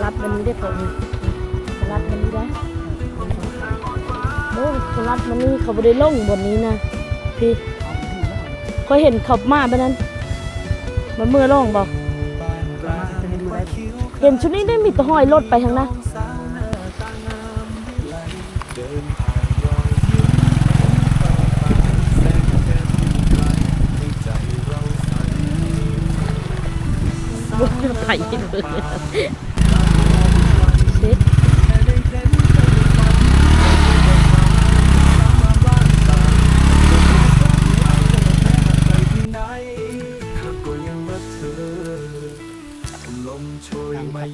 ລັດມັນນີ້ເດ້ ເຂົານີ້ ສະຫຼັດມັນນີ້ໄດ໋. ໂອ້ ສະຫຼັດມັນນີ້ເຂົາບໍ່ໄດ້ລົງບ່ອນນີ້ນະ ພີ່. ຂ້ອຍເຫັນເຂົາມາແບບນັ້ນ ມັນເມືອລົງບໍ່? ເຫັນຊຸດນີ້ໄດ້ ມີແຕ່ຮອຍລົດໄປທາງນັ້ນ. ບໍ່ໄປ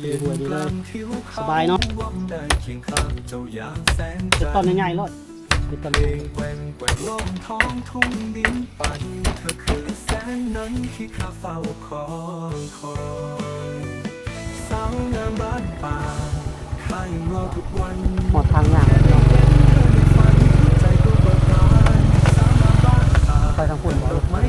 ເລີຍ. ສະບາຍເນາະ ເຮັດຕອນໃຫຍ່ໆໂລດ. ເຮັດຕອນໃຫຍ່ ຮອດທາງຍ່າງແລ້ວເນາະ ໄປທາງພຸ້ນບໍ່? ລົງບໍ່?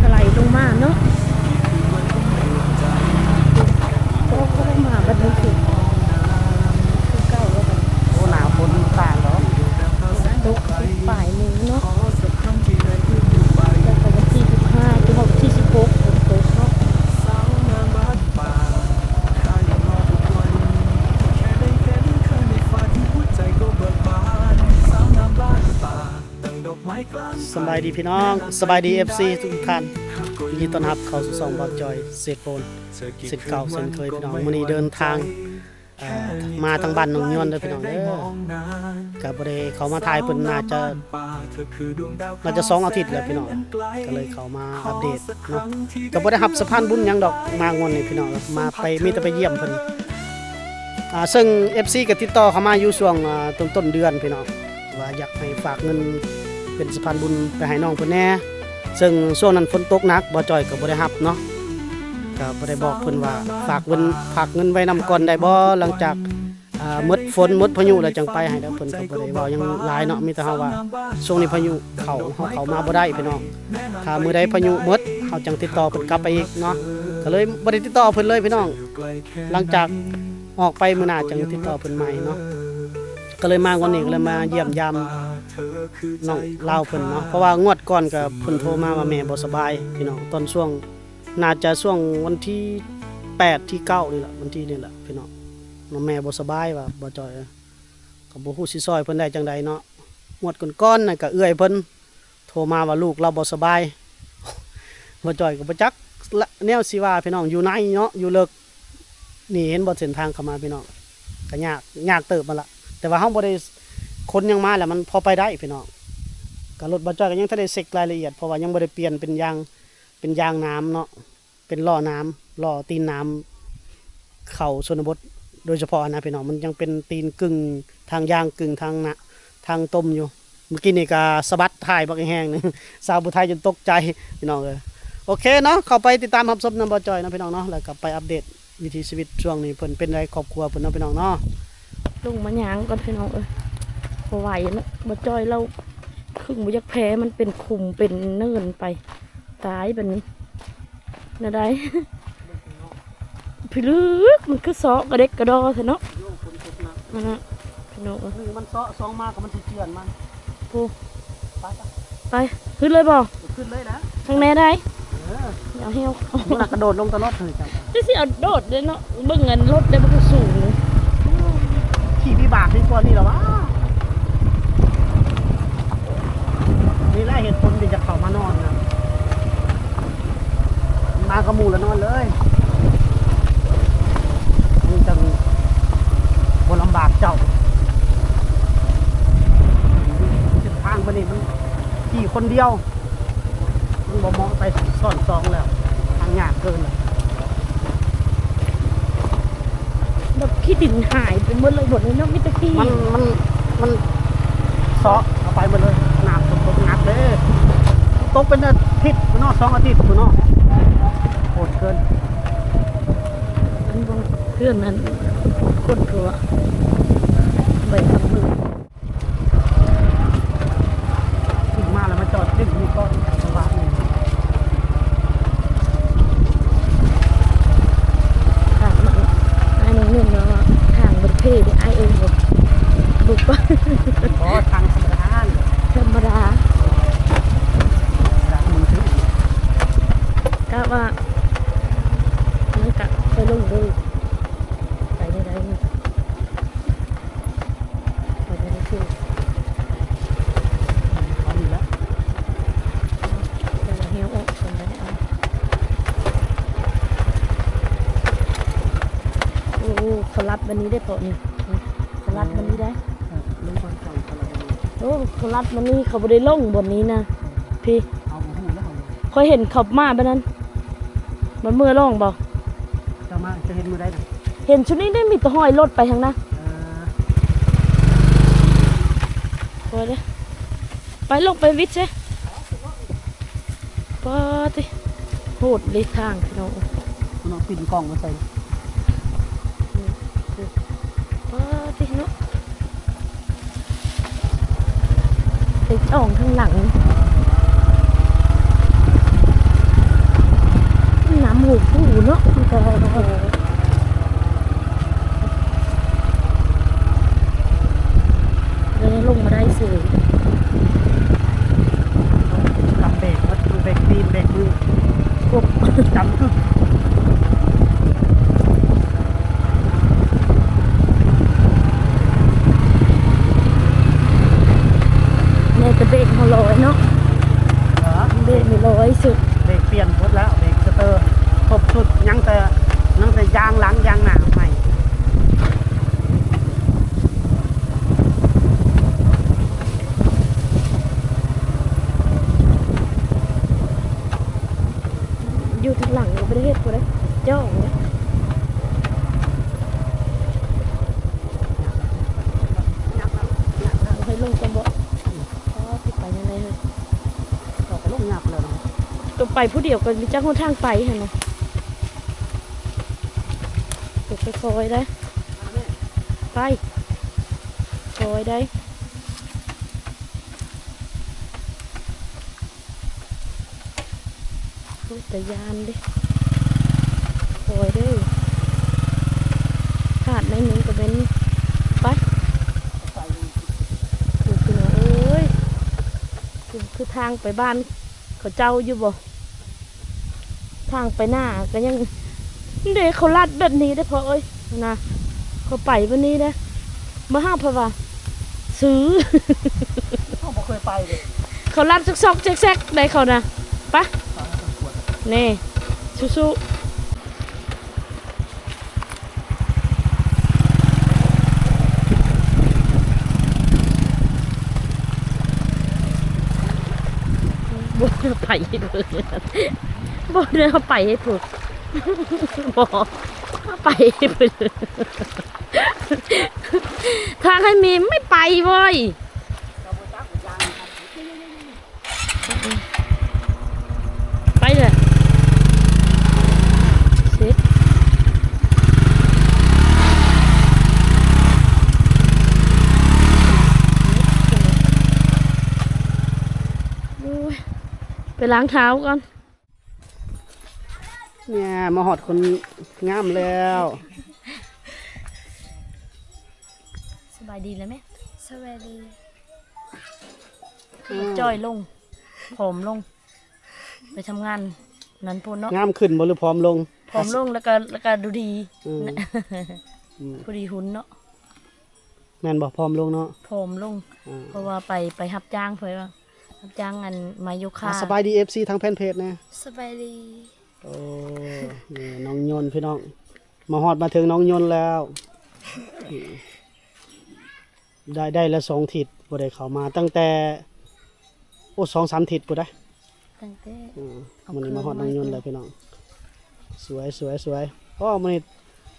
ຖະໄຫຼລົງມາເນາະ. ໂອ້ ມາບັດນີ້ຄື ຄືເກົ່າແລ້ວບັດນີ້. ໂອ້ ໜາວຝົນຕ່າງດອກ. ຝົນຕົກປາຍໜຶ່ງເນາະ ແຕ່ກໍວັນທີສິບຫ້າ ຈະຮອດວັນທີສິບຫົກ ຝົນຕົກເນາະ. ສະບາຍດີພີ່ນ້ອງ ສະບາຍດີເອັຟຊີທຸກໆທ່ານ ຍິນດີຕ້ອນຮັບເຂົ້າສູ່ຊ່ອງບ່າວຈ່ອຍເສດໂພນ ເຊັ່ນເກົ່າເຊັ່ນເຄີຍພີ່ນ້ອງ. ມື້ນີ້ເດີນທາງ ເອີ ມາທາງບ້ານໜອງຍວນເດີພີ່ນ້ອງເດີ ກະບໍ່ໄດ້ເຂົ້າມາຖ່າຍເພິ່ນ ໜ້າຈະ ໜ້າຈະສອງອາທິດແລ້ວພີ່ນ້ອງ ກະເລີຍເຂົ້າມາອັບເດດເນາະ. ກະບໍ່ໄດ້ຮັບສະພານບຸນຫຍັງດອກ ມາງວດນີ້ພີ່ນ້ອງ ມາໄປ ມີແຕ່ໄປຢ້ຽມເພິ່ນ. ອ່າ ເຊິ່ງເອັຟຊີກະຕິດຕໍ່ເຂົ້າມາຢູ່ຊ່ວງ ອ່າ ຕົ້ນໆເດືອນພີ່ນ້ອງ ວ່າຢາກໃຫ້ຝາກເງິນເປັນສະພານບຸນໄປໃຫ້ນ້ອງເພິ່ນແດ່ ເຊິ່ງຊ່ວງນັ້ນຝົນຕົກໜັກ ບ່າວຈ່ອຍກໍບໍ່ໄດ້ຮັບເນາະ ກໍບໍ່ໄດ້ບອກເພິ່ນວ່າຝາກເງິນ ຝາກເງິນໄວ້ນຳກ່ອນໄດ້ບໍ່ ຫຼັງຈາກ ອ່າ ໝົດຝົນໝົດພາຍຸແລ້ວຈັ່ງໄປໃຫ້ເດີ. ເພິ່ນກໍບໍ່ໄດ້ເວົ້າຫຍັງຫຼາຍເນາະ ມີແຕ່ເຮົາວ່າຊ່ວງນີ້ພາຍຸເຂົ້າ ເຮົາເຂົ້າມາບໍ່ໄດ້ພີ່ນ້ອງ ຖ້າມື້ໃດພາຍຸໝົດ ເຮົາຈັ່ງຕິດຕໍ່ເພິ່ນກັບໄປອີກເນາະ. ກໍເລີຍບໍ່ໄດ້ຕິດຕໍ່ເພິ່ນເລີຍພີ່ນ້ອງ ຫຼັງຈາກອອກໄປມື້ໜ້າຈັ່ງຕິດຕໍ່ເພິ່ນໃໝ່ເນາະ. ກໍເລີຍມາງວດນີ້ ກໍເລີຍມາຢ້ຽມຢາມນ້ອງລາວເພິ່ນເນາະ ເພາະວ່າງວດກ່ອນກໍເພິ່ນໂທມາວ່າແມ່ບໍ່ສະບາຍພີ່ນ້ອງ ຕອນຊ່ວງ ໜ້າຈະຊ່ວງວັນທີແປດ ທີເກົ້ານີ້ລະ ວັນທີນີ້ລະພີ່ນ້ອງ ແມ່ບໍ່ສະບາຍວ່າ ບ່າວຈ່ອຍ ກໍບໍ່ຮູ້ຊິຊ່ອຍເພິ່ນໄດ້ຈັ່ງໃດເນາະ. ງວດກ່ອນໆນັ້ນກໍເອື້ອຍເພິ່ນໂທມາວ່າລູກລາວບໍ່ສະບາຍ ບ່າວຈ່ອຍກໍບໍ່ຈັກແນວຊິວ່າພີ່ນ້ອງ ຢູ່ໃນເນາະ ຢູ່ເລິກ ນີ້ເຫັນບໍ່ ເສັ້ນທາງເຂົ້າມາພີ່ນ້ອງ ກໍຍາກ ຍາກເຕີບຫັ້ນລະ ແຕ່ວ່າເຮົາບໍ່ໄດ້ຂົນຫຍັງມາແລ້ວ ມັນພໍໄປໄດ້ພີ່ນ້ອງ. ກໍລົດບ່າວຈ່ອຍກໍຍັງທັນໄດ້ເຊັກລາຍລະອຽດ ເພາະວ່າຍັງບໍ່ໄດ້ປ່ຽນເປັນຢາງ ເປັນຢາງໜາມເນາະ ເປັນລໍ້ໜາມ ລໍ້ຕີນໜາມ ເຂົ້າຊົນນະບົດໂດຍສະເພາະຫັ້ນນະພີ່ນ້ອງ ມັນຍັງເປັນຕີນກຶ່ງທາງຢາງ ກຶ່ງທາງນະ ທາງຕົມຢູ່. ມື້ກີ້ນີ້ກໍສະບັດຖ່າຍບັກແຮງໜຶ່ງ ສາວຜູ້ໄທຈົນຕົກໃຈພີ່ນ້ອງເອີຍ. ໂອເຄເນາະ ເຂົ້າໄປຕິດຕາມຮັບຊົມນຳບ່າວຈ່ອຍເນາະພີ່ນ້ອງເນາະ ແລ້ວກໍໄປອັບເດດວິຖີຊີວິດຊ່ວງນີ້ເພິ່ນເປັນໃດ ຄອບຄົວເພິ່ນເນາະພີ່ນ້ອງເນາະ. ລົງມາຍ່າງກ່ອນພີ່ນ້ອງເອີຍ ບໍ່ໄຫວແລ້ວ ບ່າວຈ່ອຍລາວ ຄຶ່ງບໍ່ຢາກແພ້ ມັນເປັນຂຸມເປັນເນີນໄປ ຕາຍບັດນີ້ ແນວໃດ ພິລຶກ ມັນຄືເຊາະກະເດັກກະດໍແທ້ເນາະ ໂຍ ຝົນຕົກໜັກ ອັນນະ ພີ່ນ້ອງເອີຍ ໜຶ່ງມັນເຊາະ ສອງມາກໍມັນຊິເຈື່ອນມາ ໂອ້ ໄປ ໄປ ຂຶ້ນເລີຍບໍ່? ຂຶ້ນເລີຍນະ ທາງແນໃດ? ເອີ ເອົາແຮວ ມັນກະໂດດລົງຕະຫຼອດເລີຍ ຈັ່ງຊິເອົາໂດດເດ້ເນາະ ເບິ່ງອັນລົດໄດ້ ມັນກໍສູງ ຂີ່ວິບາກດີກວ່ານີ້ລະຫວາ. ນີ້ແຫຼະເຫດຜົນທີ່ຈະເຂົ້າມານອນນະ ມາກັບໝູ່ລະນອນເລີຍ ມັນຈັ່ງບໍ່ລຳບາກເຈົ້າ. ເສັ້ນທາງບາດນີ້ມັນຂີ່ຄົນດຽວ ມັນບໍ່ເໝາະໃສ່ຊ້ອນສອງແລ້ວ ທາງຍາກເກີນແລ້ວ. ແບບຂີ້ດິນຫາຍໄປໝົດເລີຍ ບ່ອນນີ້ເນາະ ມີແຕ່ຂີ້ ມັນ ມັນ ມັນເຊາະເຂົ້າໄປໝົດເລີຍ ນ້ຳຕົກໜັກເດ້ ຕົກເປັນອາທິດພຸ້ນເນາະ ສອງອາທິດພຸ້ນເນາະ ໂຫດເກີນ. ອັນເບິ່ງເພື່ອນນັ້ນຄົນຕົວະ ໄປທາງເບິ່ງ. ບໍ່ ທາງທຳມະດາ ທຳມະດາ ກະວ່າມັນກະຄ່ອຍລົງເດີ ໄປໄດ້ໄດ໋ ໄປໄດ້ຄື ເອົານີ້ແຫຼະ ດຽວເຮົາອອກກ່ອນໄດ້ ໂອ້ ເຂົາລັດບາດນີ້ໄດ້ເພາະນີ້ ເຂົາລັດບາດນີ້ໄດ້ ເອີ ລົງບ່ອນເກົ່າ ເຂົາລັດບາດນີ້ ໂອ້ ເຂົາລັດບາດນີ້ ເຂົາບໍ່ໄດ້ລົງບ່ອນນີ້ນະ ເອີ ພີ້ ເຮົາບໍ່ຮູ້ແລ້ວ ເຮົາ ຂ້ອຍເຫັນເຂົາມາບາດນັ້ນ ມັນເມືອລອງບໍ່ ເຈົ້າມາ ເຈົ້າເຫັນມື້ໃດນະ ເຫັນຊຸດນີ້ໄດ້ ມີແຕ່ຮອຍລົດໄປທາງນັ້ນ ເອີ ໂອ້ຍເດ້ ໄປລົງໄປວິດເຊ ປາຕິ ໂຫດເລີຍທາງພີ່ນ້ອງ ພີ່ນ້ອງປິ່ນກ້ອງມາໃສ່ ປາຕິເນາະ ໄປຈອງທາງຫຼັງ ນ້ຳຫູພູເນາະ ເອີ ລົງມາໄດ້ເສີຍ ກຳເບກໝົດ ເບກຕີນ ເບກມື ຄົບ ກຳກຶກ ແມ່ນແຕ່ເບກເຮົາລອຍເນາະ ເອີ ເບກນີ້ລອຍສຸດ ເບກປ່ຽນໝົດແລ້ວ ເບກສະເຕີ ຄົບຊຸດ ຍັງແຕ່ ຍັງແຕ່ຢາງຫຼັງ ຢາງໜ້າໃໝ່. ຢູ່ທາງຫຼັງກໍບໍ່ໄດ້ເຮັດ ບໍ່ໄດ້ຈ້ອງເດ້ ບໍ່ໃຫ້ລົງກ່ອນບໍ ເອີ ຊິໄປຈັ່ງໃດເຮີ້ຍ ເຂົາກໍລົງຍາກແລ້ວເນາະ ຕ້ອງໄປຜູ້ດຽວກໍມີຈັກຫົນທາງໄປຫັ້ນນະ ໂອ້ ຄ່ອຍໆໄດ໋ ໄປ ຄ່ອຍໄດ໋ ໂອ້ ຕາຢ້ານເດ້ ຄ່ອຍເດີ ພາດໜ້ອຍໜຶ່ງກໍແມ່ນ ໄປ ໂອ້ ພີ່ນ້ອງເອີຍ ຄື ຄືທາງໄປບ້ານເຂົາເຈົ້າຢູ່ບໍ? ທາງໄປໜ້າກໍຍັງ ເດ້ ເຂົາລັດແບບນີ້ເດ້ພໍ່ເອີຍ ນະ ເຂົາໄປແບບນີ້ເດ້ ມາຫາເພິ່ນວ່າ ຊື້ ເຮົາບໍ່ເຄີຍໄປເດ້ ເຂົາລັດຊອກໆແຊກໆໄດ໋ເຂົານະ ໄປ ນີ້ ສູ້ໆ. ບໍ່ໄດ້ເອົາໄປໃຫ້ເພິ່ນ ບໍ່ໄດ້ເອົາໄປໃຫ້ເພິ່ນ ບໍ່ ເອົາໄປໃຫ້ເພິ່ນ ທາງໃຫ້ມີໄມ່ໄປເວີຍ. ໄປເລີຍ ເຊັດ ໂອ້ຍ ໄປລ້າງເທົ້າກ່ອນ. ແມ່ ມາຮອດຄົນງາມແລ້ວ. ສະບາຍດີແລ້ວແມ່? ສະບາຍດີ. ອືມ ຈ່ອຍລົງ ຜອມລົງ ໄປທຳງານນັ້ນພຸ້ນເນາະ. ງາມຂຶ້ນບໍ່ ຫຼື ຜອມລົງ? ຜອມລົງ ແລ້ວກໍ ແລ້ວກໍດູດີ. ອືມ ອືມ ພໍດີຫຸ່ນເນາະ. ແມ່ນບໍ່? ຜອມລົງເນາະ. ຜອມລົງ. ອືມ ເພາະວ່າໄປ ໄປຮັບຈ້າງ ເພິ່ນວ່າຮັບຈ້າງອັນມາໂຍຄາ. ອ່າ ສະບາຍດີ ເອັຟຊີ ທາງແຟນເພຈແດ່. ສະບາຍດີ. ໂອ້ ນີ້ນ້ອງຍົນພີ່ນ້ອງ ມາຮອດມາເຖິງນ້ອງຍົນແລ້ວ. ໄດ້ ໄດ້ລະສອງທິດບໍ່ໄດ້ເຂົ້າມາ ຕັ້ງແຕ່ ໂອ້ ສອງສາມທິດພຸ້ນໃດ໋. ຕັ້ງແຕ່ ອືມ ມື້ນີ້ມາຮອດນ້ອງຍົນແລ້ວພີ່ນ້ອງ. ສວຍ ສວຍ ສວຍ. ໂອ້ ມື້ນີ້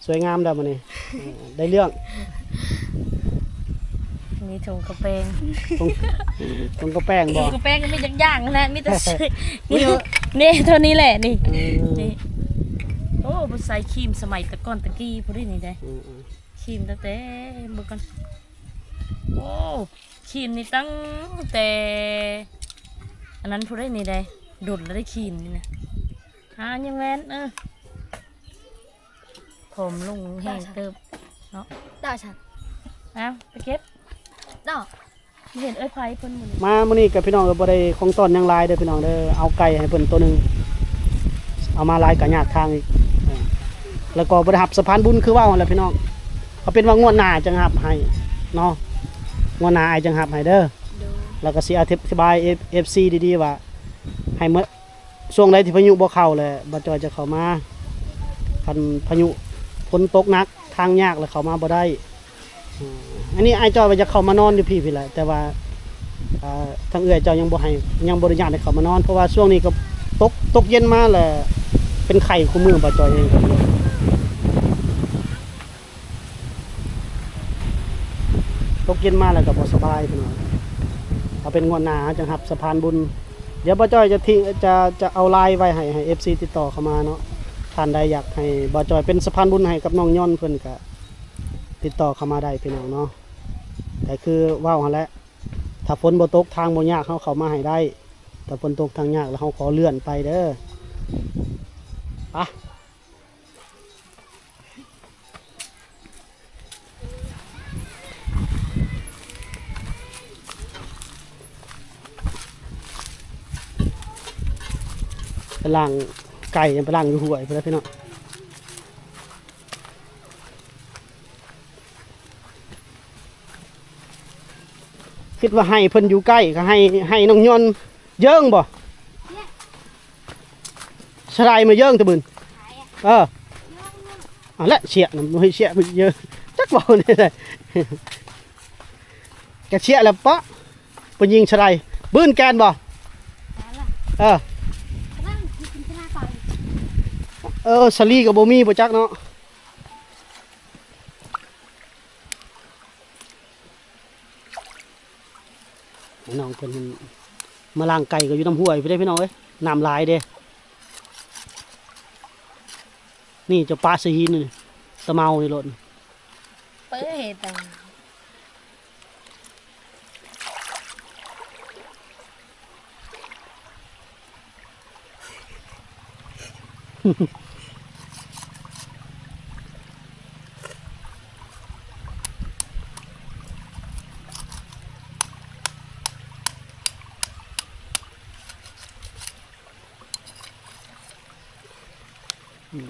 ສວຍງາມແລ້ວມື້ນີ້. ເອີ ໄດ້ເລື່ອງ. ມີຖົງກະແປງ ຖົງ ຖົງກະແປງບໍ່? ຖົງກະແປງກໍມີຈັກຢ່າງນະ ມີແຕ່ ນີ້ ນີ້ເທົ່ານີ້ແຫຼະນີ້. ເອີ ນີ້ ໂອ້ ບໍ່ໃສ່ຄຣີມສະໄໝແຕ່ກ່ອນແຕ່ກີ້ພຸ້ນນີ້ໄດ໋. ອືມໆ ຄຣີມຕັ້ງແຕ່ ເບິ່ງກ່ອນ ໂອ້ ຄຣີມນີ້ຕັ້ງແຕ່ອັນນັ້ນພຸ້ນໃດນີ້ໄດ໋ ດົນແລ້ວໄດ໋ຄຣີມນີ້ນະ. ຫາຍັງແວ່ນ ເອີ ຜອມລົງແຮງເຕີບເນາະ. ຕາສັນ ເອົາໄປເກັບ. ເນາະ ເຫັນເອື້ອຍໄພເພິ່ນມື້ນີ້ ມາມື້ນີ້ກໍພີ່ນ້ອງເອີຍ ບໍ່ໄດ້ຂອງຕ້ອນຫຍັງຫຼາຍເດີພີ່ນ້ອງເດີ ເອົາໄກ່ໃຫ້ເພິ່ນໂຕໜຶ່ງ ເອົາມາຫຼາຍກໍຍາກທາງອີກ ເອີ ແລ້ວກໍບໍ່ໄດ້ຮັບສະພານບຸນຄືເວົ້າຫັ້ນແຫຼະພີ່ນ້ອງ ເອົາເປັນວ່າງວດໜ້າຈັ່ງຮັບໃຫ້ເນາະ ງວດໜ້າອ້າຍຈັ່ງຮັບໃຫ້ເດີ ໂດຍ ແລ້ວກໍຊິອະທິບາຍເອັຟຊີດີໆວ່າ ໃຫ້ເໝີ ຊ່ວງໃດທີ່ພາຍຸບໍ່ເຂົ້າແຫຼະ ບ່າວຈ້ອຍຈະເຂົ້າມາ ຄັນພາຍຸຝົນຕົກໜັກ ທາງຍາກແລ້ວເຂົ້າມາບໍ່ໄດ້ ອາ ອັນນີ້ອ້າຍຈ້ອຍວ່າຈະເຂົ້າມານອນຢູ່ພີ້ພີ້ແຫຼະ ແຕ່ວ່າ ອາ ທາງເອື້ອຍເຈົ້າຍັງບໍ່ໃຫ້ ຍັງບໍ່ອະນຸຍາດໃຫ້ເຂົ້າມານອນ ເພາະວ່າຊ່ວງນີ້ກໍຕົກ ຕົກເຢັນມາແລ້ວ ເປັນໄຂ້ຄູ່ມື້ ບ່າວຈ້ອຍເອງກໍ ຕົກເຢັນມາແລ້ວກໍບໍ່ສະບາຍພີ່ນ້ອງ ເອົາເປັນງວດໜ້າເຮົາຈັ່ງຮັບສະພານບຸນ ດຽວບ່າວຈ້ອຍຈະ ຈະ ຈະເອົາລາຍໄວ້ໃຫ້ ໃຫ້ເອັຟຊີຕິດຕໍ່ເຂົ້າມາເນາະ ທ່ານໃດຢາກໃຫ້ບ່າວຈ້ອຍເປັນສະພານບຸນໃຫ້ກັບນ້ອງຍອນເພິ່ນກະຕິດຕໍ່ເຂົ້າມາໄດ້ພີ່ນ້ອງເນາະ ກໍຄືເວົ້າຫັ້ນແຫຼະ ຖ້າຝົນບໍ່ຕົກທາງບໍ່ຍາກເຮົາເຂົ້າມາໃຫ້ໄດ້ ຖ້າຝົນຕົກທາງຍາກແລ້ວເຮົາຂໍເລື່ອນໄປເດີ ໄປ. ໄປລ້າງໄກ່ ໄປລ້າງຢູ່ຫ້ວຍພຸ້ນແຫຼະພີ່ນ້ອງ ຄິດວ່າໄຮ່ເພິ່ນຢູ່ໃກ້ ກໍໄຮ່ ໄຮ່ນ້ອງຍອນເຢິງບໍ່? ສະໄລມາເຢິງຕະບຶນ ເອີ ອັນແຫຼະເຊຍນະ ບໍ່ໃຫ້ເຊຍເພິ່ນເຢີ ຈັກເວົ້າແນວໃດ ກະເຊຍແລ້ວເປາະ ເພິ່ນຍິງສະໄລບືນແກນບໍ່? ເອີ ເອີ ສາລີກໍບໍ່ມີບໍ່ຈັກເນາະ. ນ້ອງເພິ່ນມາລ້າງໄກ່ກໍຢູ່ນຳຫ້ວຍພຸ້ນເດ້ພີ່ນ້ອງເອີຍ ນ້ຳຫຼາຍເດ້ ນີ້ເຈົ້າປະໃສ່ຫີນນີ້ ຕະເມົານີ້ໂລດ ເປີເຮັດ ອືມ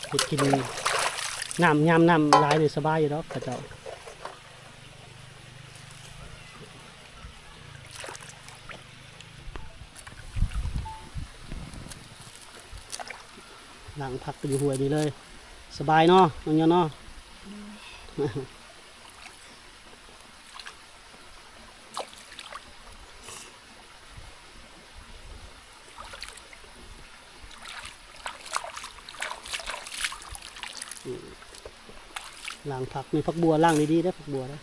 ເຮັດກິນ ນ້ຳ ຍາມນ້ຳຫຼາຍນີ້ສະບາຍຢູ່ດອກເຂົາເຈົ້າ ລ້າງຜັກໄປຢູ່ຫ້ວຍນີ້ເລີຍ ສະບາຍເນາະ ນ້ອງຍອນເນາະ. ອືມ ລ້າງຜັກ ນີ້ຜັກບົ່ວ ລ້າງດີໆເດີ້ ຜັກບົ່ວເດີ້.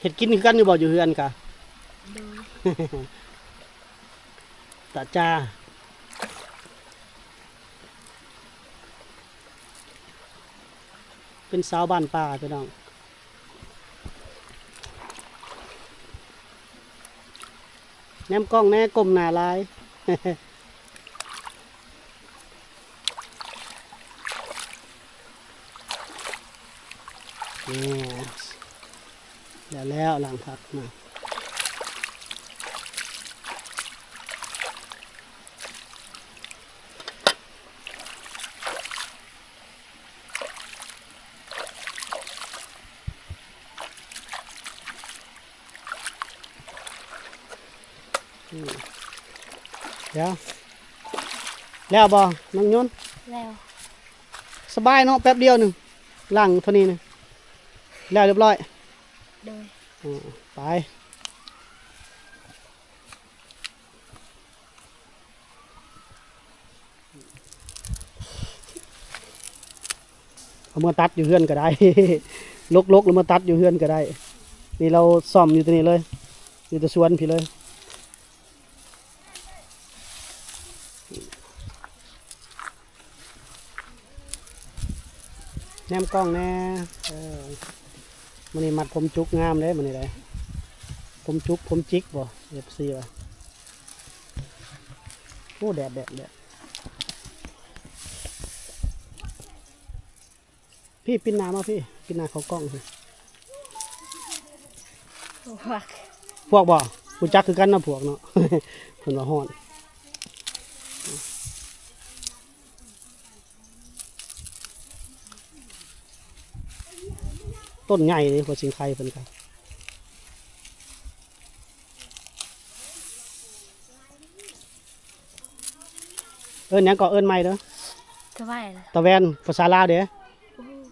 ເຮັດກິນຄືກັນຢູ່ບໍ່ ຢູ່ເຮືອນກະ? ໂດຍ ຕະຈາ ເປັນສາວບ້ານປ່າພີ່ນ້ອງ. ແນມກ້ອງແດ່ ກົ້ມໜ້າຫຼາຍ. ນີ້ ແລ້ວ ແລ້ວ ລ້າງຜັກນະ. ອືມ ແລ້ວ ແລ້ວບໍ່ ນ້ອງຍົນ? ແລ້ວ ສະບາຍເນາະ ແປັບດຽວໜຶ່ງ ລ້າງເທົ່ານີ້ນະ ແລ້ວຮຽບຮ້ອຍ. ໂດຍ ອືມ ໄປ. ເອົາມາຕັດຢູ່ເຮືອນກໍໄດ້ ລົກໆ ແລ້ວມາຕັດຢູ່ເຮືອນກໍໄດ້. ນີ້ລາວສ້ອມຢູ່ແຕ່ນີ້ເລີຍ ຢູ່ແຕ່ສວນພີ້ເລີຍ. ແນມກ້ອງແດ່. ເອີ ມື້ນີ້ມັດຜົມຈຸກງາມເດ້ ມື້ນີ້ໄດ໋ ຜົມຈຸກ ຜົມຈິກບໍ່ ເອັຟຊີ ວ່າ. ໂອ້ ແດດ ແດດ ແດດ. ພີ່ ປິ່ນໜ້າມາພີ່ ປິ່ນໜ້າເຂົ້າກ້ອງພີ່. ພວກ ພວກບໍ່? ຮູ້ຈັກຄືກັນເນາະ ພວກເນາະ. ເພິ່ນວ່າຮ້ອນ. ຕົ້ນໃຫຍ່ເດ້ ຫົວສິງໄຄເພິ່ນກະ. ເອີ້ນຫຍັງກໍ ເອີ້ນໃໝ່ເດີ. ຕະແວນ ຕະແວນ ພາສາລາວເດ້.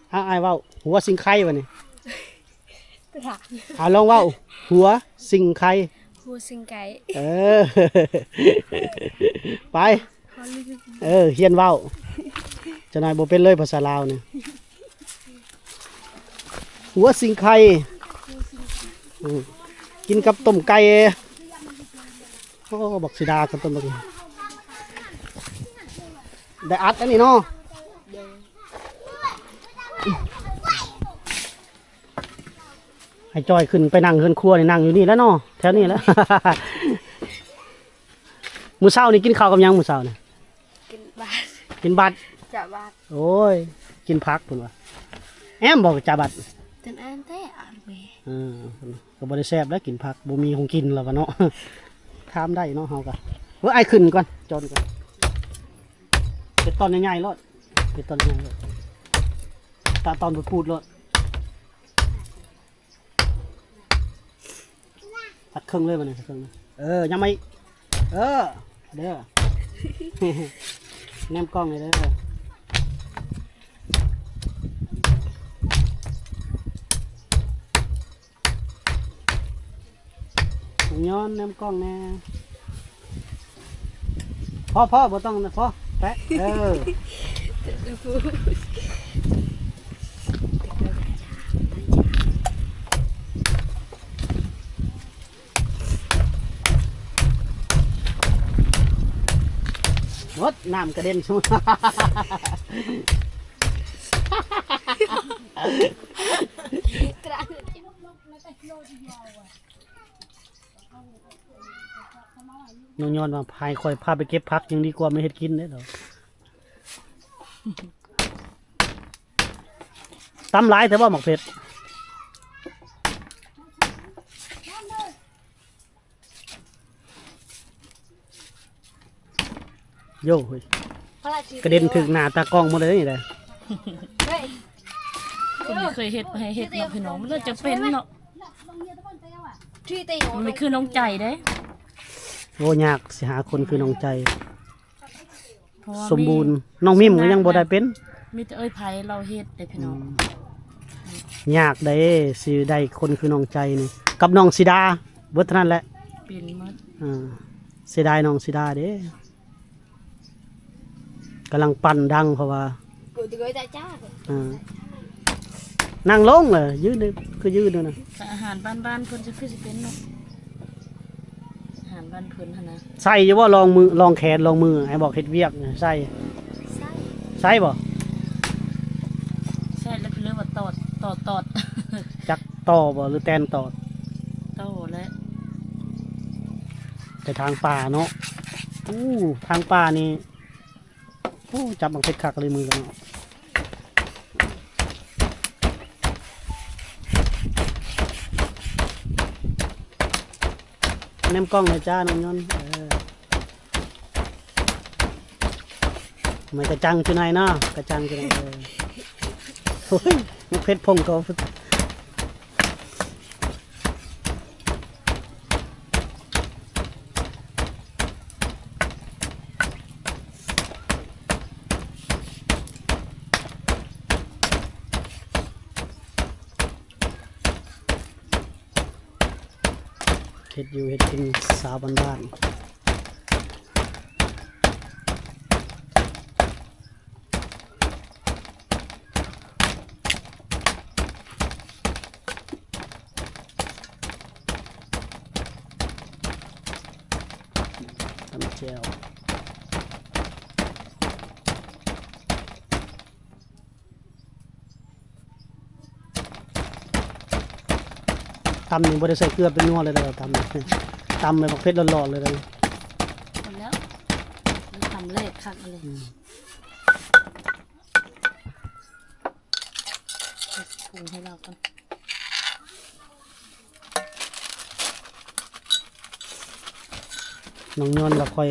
ໂອ້ ອາ ອ້າຍເວົ້າ ຫົວສິງໄຄ ບາດນີ້. ເອົາ ລອງເວົ້າ ຫົວສິງໄຄ. ຫົວສິງໄຄ. ເອີ ໄປ. ເອີ ຮຽນເວົ້າ ຈັກໜ້ອຍບໍ່ເປັນເລີຍພາສາລາວນີ້. ຫົວສິງໄຄ ອືມ ກິນກັບຕົ້ມໄກ່. ໂອ້ ບັກສີດາກັບຕົ້ນບັກ ໄດ້ອັດອັນນີ້ເນາະ. ໃຫ້ຈ່ອຍຂຶ້ນໄປນັ່ງເຮືອນຄົວນີ້ ນັ່ງຢູ່ນີ້ແຫຼະເນາະ ແຖວນີ້ແຫຼະ. ມື້ເຊົ້ານີ້ກິນເຂົ້າກັບຫຍັງມື້ເຊົ້ານີ້? ກິນບັດ ກິນບັດ ຈະບັດ. ໂອ້ຍ ກິນຜັກພຸ້ນວ່າ. ແອມບໍ່ຈະບັດ? ເປັນແອມແທ້ ອາຍແມ່. ເອີ ກໍບໍ່ໄດ້ແຊບແລ້ວ ກິນຜັກ ບໍ່ມີຂອງກິນແລ້ວວ່າເນາະ. ຖາມໄດ້ເນາະ ເຮົາກໍ. ເອີ ອ້າຍຂຶ້ນກ່ອນ ຈອນກ່ອນ. ເຮັດຕອນໃຫຍ່ໆໂລດ ເຮັດຕອນໃຫຍ່ໂລດ ຕາຕອນປູດໆໂລດ. ຕັດເຄິ່ງເລີຍບັດນີ້ ຕັດເຄິ່ງເລີຍ. ເອີ ຍັງມາອີກ. ເອີ ເດີ ແນມກ້ອງນີ້ເດີ. ຍ້ອນແນມກ້ອງແດ່. ພໍ ພໍ ບໍ່ຕ້ອງ ພໍ ແປະ ເອີ. ໝົດ ນ້ຳກະເດັນຊຸ. ນ້ອງຍ້ອນວ່າ ໃຫ້ຂ້ອຍພາໄປເກັບຜັກຍັງດີກວ່າມາເຮັດກິນເດ້. ຕຳຫຼາຍແທ້ບໍ່ໝາກເຜັດ? ໂຢ ກະເດັນຖືກໜ້າຕາກ້ອງໝົດເລີຍນີ້. ຄົນບໍ່ເຄີຍເຮັດໃຫ້ເຮັດເນາະ ພີ່ນ້ອງ ມັນກໍຈະເປັນເນາະ. ມັນຄືນ້ອງໃຈເດ້. ໂອ້ ຍາກຊິຫາຄົນຄືນ້ອງໃຈ. ສົມບູນ. ນ້ອງມິມກໍຍັງບໍ່ໄດ້ເປັນ. ມີແຕ່ເອື້ອຍໄພລາວເຮັດເດ້ພີ່ນ້ອງ. ອືມ ຍາກເດ້ ຊິໄດ້ຄົນຄືນ້ອງໃຈນີ້ ກັບນ້ອງສີດາ ເບິດເທົ່ານັ້ນແຫຼະ. ເປັນໝົດ. ເອີ ເສຍດາຍນ້ອງສີດາເດ້. ກຳລັງປັ່ນດັງ ເພາະວ່າ ເອີ ນັ່ງລົງເລີຍ ຢືນ ຄືຢືນຢູ່ນະ. ອາຫານບ້ານໆເພິ່ນຈະຄືຊິເປັນເນາະ ອາຫານບ້ານເພິ່ນຫັ້ນນະ. ໃສ່ຢູ່ບໍ່ ລອງມື ລອງແຂນ ລອງມື ໃຫ້ບອກເຮັດວຽກ ໃສ່ ໃສ່ ໃສ່ບໍ່? ໃສ່ແລ້ວເພິ່ນເອີ້ນວ່າຕອດ ຕອດ ຕອດ ຈັກຕໍ່ບໍ່ ຫຼືແຕນຕອດ? ຕໍ່ແຫຼະ. ແຕ່ທາງປ່າເນາະ ໂອ້ ທາງປ່ານີ້ ໂອ້ ຈັບບັກເຜັດຄັກເລີຍມືກັນເນາະ. ແນມກ້ອງແດ່ຈ້າ ນ້ອງຍົນ. ເອີ ມັນກະຈັງຈຸໜ້ອຍເນາະ ກະຈັງຈຸໜ້ອຍ. ເອີ ໂອ້ຍ ມັກເຜັດພົງກໍ ເຮັດຢູ່ເຮັດກິນສາວບ້ານໆ. ຕຳແຈ່ວ. ຕຳນີ້ບໍ່ໄດ້ໃສ່ເກືອແປ້ງນົວເລີຍເດີ ຕຳ ຕຳແບບໝາກເຜັດຫຼອດໆເລີຍເດີ. ໝົດແລ້ວ ມັນຕຳແຫຼກຄັກເລີຍ. ອືມ ປຸງໃຫ້ລາວກ່ອນ. ນ້ອງຍອນວ່າຂ້ອຍ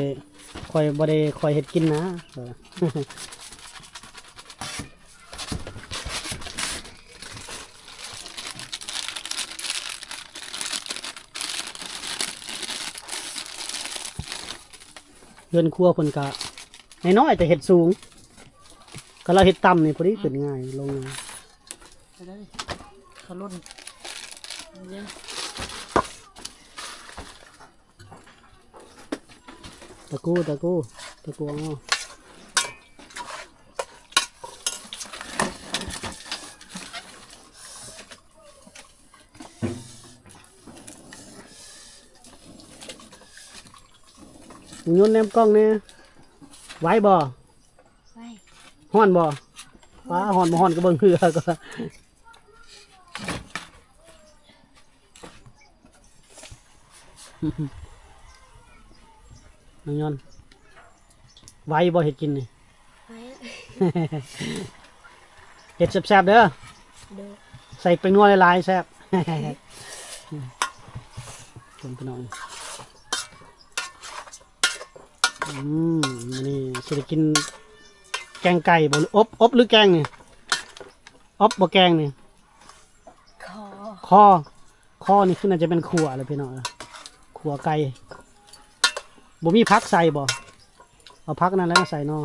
ຂ້ອຍບໍ່ໄດ້ຄ່ອຍເຮັດກິນນະ. ເຮືອນຄົວເພິ່ນກະນ້ອຍໆ ແຕ່ເຮັດສູງ. ກໍລາວເຮັດຕ່ຳນີ້ພໍດີ ອືມ ຂຶ້ນງ່າຍ ລົງງ່າຍ. ເອົາເດີ ເຂົາຫຼົ່ນເດີ. ຕະກູ ຕະກູ ຕະກູ ເອົາ. ຍືນແນມກ້ອງແດ່ ໄຫວບໍ່? ໄຫວ. ຮ້ອນບໍ່? ວ້າ ຮ້ອນບໍ່ຮ້ອນກໍເບິ່ງເຮືອກ່ອນ. ນ້ອງຍອນ ໄວບໍ່ເຮັດກິນນີ້? ໄວ. ເຮັດແຊບໆເດີ. ໂດຍ. ໃສ່ແປ້ງນົວຫຼາຍໆ ແຊບ. ເບິ່ງພີ່ນ້ອງ ອືມ ມື້ນີ້ຊິໄດ້ກິນແກງໄກ່ບໍ່? ອົບ ອົບຫຼືແກງນີ້? ອົບບໍ່ແກງນີ້? ຄໍ່ ຄໍ່ ຄໍ່ນີ້ຄືໜ້າຈະແມ່ນຂົ້ວແຫຼະພີ່ນ້ອງເອີຍ ຂົ້ວໄກ່. ບໍ່ມີຜັກໃສ່ບໍ່? ເອົາຜັກນັ້ນແຫຼະມາໃສ່ເນາະ.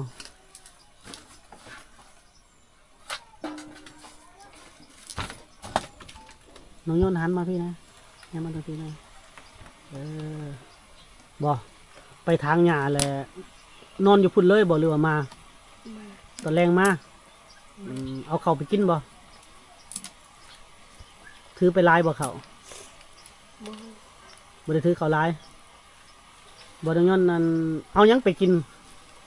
ນ້ອງຍົນຫັນມາພີ້ນະ ແນມມາທາງພີ້ນະ. ເອີ ບໍ່ ໄປຖາງຫຍ້າແລ້ວນອນຢູ່ພຸ້ນເລີຍບໍ່ ຫຼືວ່າມາ? ມາ ຕອນແລງມາ. ອືມ ເອົາເຂົ້າໄປກິນບໍ່? ຖືໄປຫຼາຍບໍ່ເຂົ້າ? ບໍ່ ບໍ່ໄດ້ຖືເຂົ້າຫຼາຍ. ບໍ່ໄດ້ຍ້ອນນັ້ນ ເອົາຫຍັງໄປກິນ?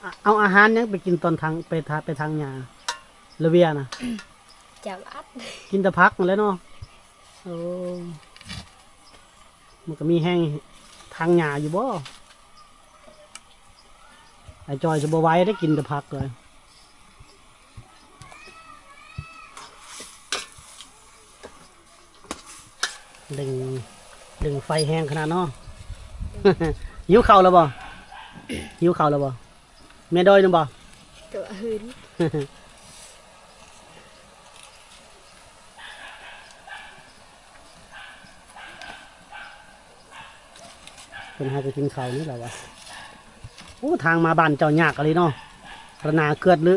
ອາ ເອົາອາຫານຫຍັງໄປກິນຕອນທາງ ໄປທາ ໄປທາງຫຍ້າລະເວຍນະ? ຈຳອັດ ກິນແຕ່ຜັກຫັ້ນແຫຼະເນາະ. ໂອ້ ມັນກໍມີແຮງທາງຫຍ້າຢູ່ບໍ່? ອ້າຍຈ່ອຍຊິບໍ່ໄຫວເດ້ ກິນແຕ່ຜັກເລີຍ. ດຶງ ດຶງໄຟແຮງຂະໜາດເນາະ. ຫິວເຂົ້າແລ້ວບໍ່? ຫິວເຂົ້າແລ້ວບໍ່? ແມ່ດອຍນຳບໍ່? ຕົວະຫືນ. ເພິ່ນຫາກໍກິນເຂົ້ານີ້ລະວ່າ. ໂອ້ ທາງມາບ້ານເຈົ້າຍາກອີ່ຫຼີເນາະ ລະໜາເກືອດລຶ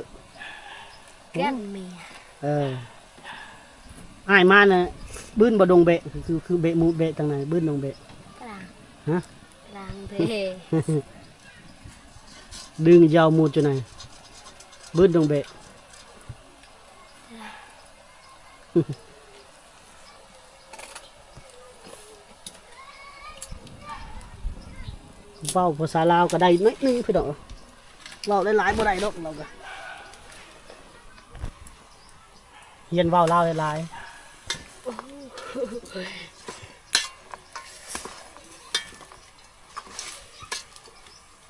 ເກືອດເມຍ. ເອີ ອ້າຍມານະ ບືນບໍ່ດົງເບະ ຄື ຄືເບະໝູດເບະທາງໃນ ບືນດົງເບະ. ກະລາງ ຮະ? ກະລາງເບະ ດຶງຍາວໝູດຢູ່ໃນ ບືນດົງເບະ. ເວົ້າພາສາລາວກໍໄດ້ໜ້ອຍໜຶ່ງພີ່ນ້ອງ ເວົ້າຫຼາຍໆບໍ່ໄດ້ດອກ ລາວກໍຮຽນເວົ້າລາວຫຼາຍໆ.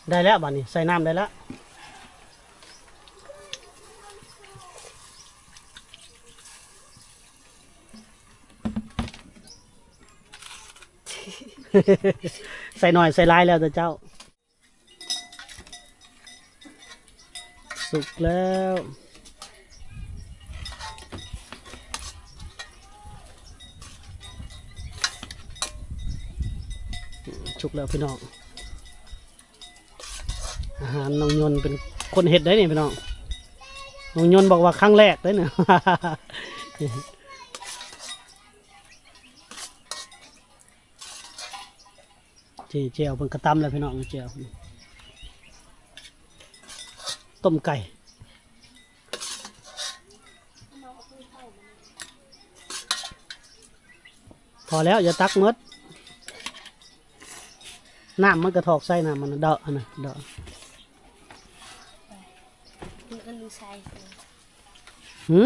ໄດ້ແລ້ວບາດນີ້ ໃສ່ນ້ຳໄດ້ແລ້ວ. ໃສ່ໜ້ອຍໃສ່ຫຼາຍແລ້ວແຕ່ເຈົ້າ. ສຸກແລ້ວ ສຸກແລ້ວພີ່ນ້ອງ. ອາຫານນ້ອງຍົນເປັນຄົນເຮັດໄດ໋ນີ້ພີ່ນ້ອງ. ນ້ອງຍົນບອກວ່າຄັ້ງແລກໄດ໋ນີ້. ເຈ້ ແຈ່ວເພິ່ນກະຕຳແລ້ວພີ່ນ້ອງ ແຈ່ວ ຕົ້ມໄກ່. ພໍແລ້ວ ຢ່າຕັກໝົດ ນ້ຳມັນກະຖອກໃສ່ ນ້ຳມັນເດາະຫັ້ນນະ ເດາະ. ຫື?